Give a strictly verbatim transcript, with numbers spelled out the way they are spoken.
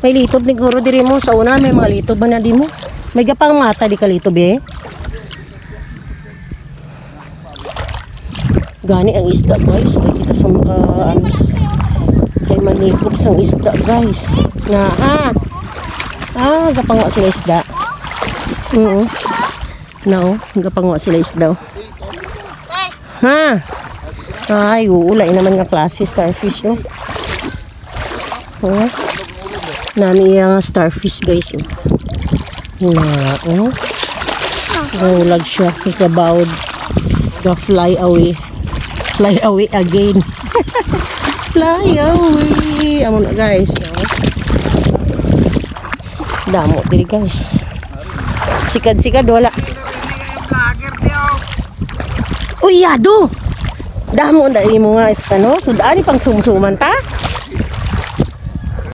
May litob ni guro diri mo. Sa una, may mga litob man na di mo. May gapang mata di ka litob eh. Gani ang isda, guys. May kita sa mga, ano, s-, kay manikop sang isda, guys. Na, ah. Ah, gapangawa sila isda. Oo. No, gapangawa sila isda. Ha? Ay, oo, lain naman nga klase starfish, oh. Oh. Nami iya nga starfish, guys, oh. Na, oh. Nahulag siya. Ikabawod. Ga fly away. Fly away again. Fly away. Amo na, guys, oh. Damo diri, guys. Sikad-sikad, wala. Uy, yado! Damo na imo nga, esta, no? Sud-ani pang sumsuman ta?